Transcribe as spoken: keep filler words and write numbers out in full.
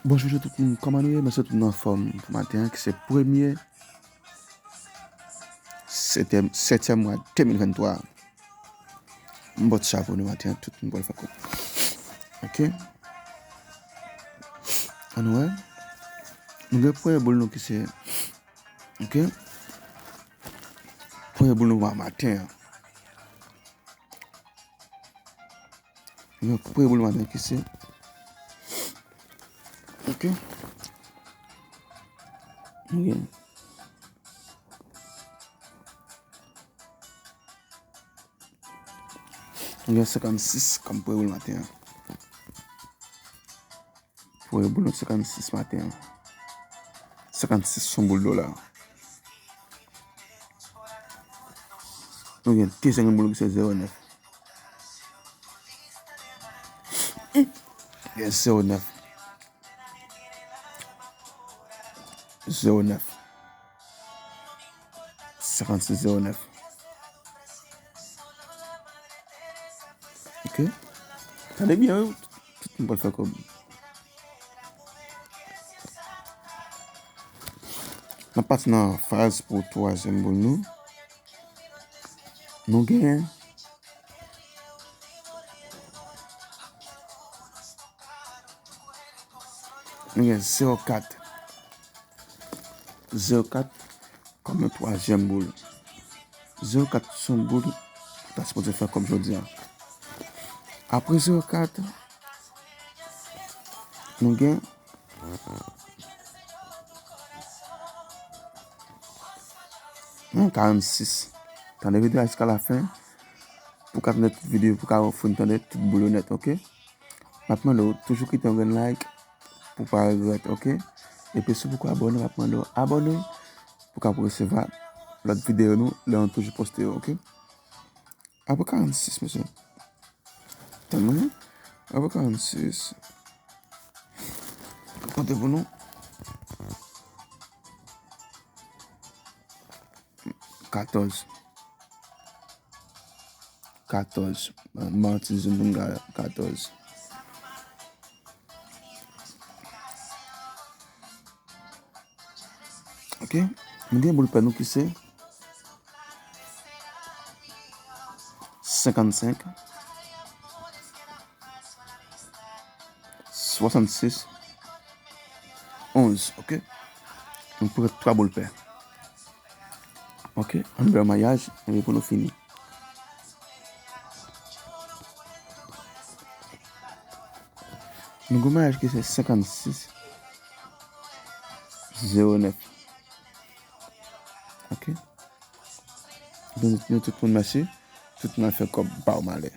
Bonjou tout moun, kòman nou ye? M swete nou anfòm pou maten an, ki se premye setyèm, setyèm mwa de mil venntwa. M pote sa pou nou maten an, tout moun pral fè kòb. Ok. Ann wè. Nou gen premye boul nou ki se, ok. Premye boul nou pou maten an. Nou gen premye boul maten ki se, ok. Nou gen, nou gen senkannsis kòm premye boul maten an. Premye boul nou senkannsis maten an. Senkannsis se yon boul dola. Nou gen dezyèm boul ki se zewo nèf. Gen zewo nèf. Zewo nèf. Senkannsis zewo nèf. Ok. Tande byen, wi. Tout moun pral fè kòb. N ap pati nan faz pou twazyèm boul nou. Nou gen, nou gen zewo kat. Zewo kat kòm yon twazyèm boul. Zewo kat se yon boul ou ta sipoze fè kòb jodi a. Apre zewo kat, nou gen, nou gen karannsis. Tande videyo a jiska lafen pou w ka tande tout videyo, pou w ka fin tande tout boul yo nèt, ok? M ap mande w toujou kite yon grenn like pou w pa regrèt, ok? Epi si w poko abòne, m ap mande w abòne pou w ka resevwa lòt videyo nou lè nou toujou poste yo, ok? Apre karannsis, mesye. Tann mwen. Apre karannsis. Konte pou nou. Katòz. Katòz. Manti, zoumoun ga katòz. Ok. Nou gen boul pè nou ki se senkannsenk, swasannsis, onz, ok? Nou pran twa boul pè. Ok, ann fè mayaj, epi pou nou fini. Nou gen mayaj ki se senkannsis zewo nèf. Ok. Donk, nou tout moun mèsi. Tout moun al fè kòb, baww malè.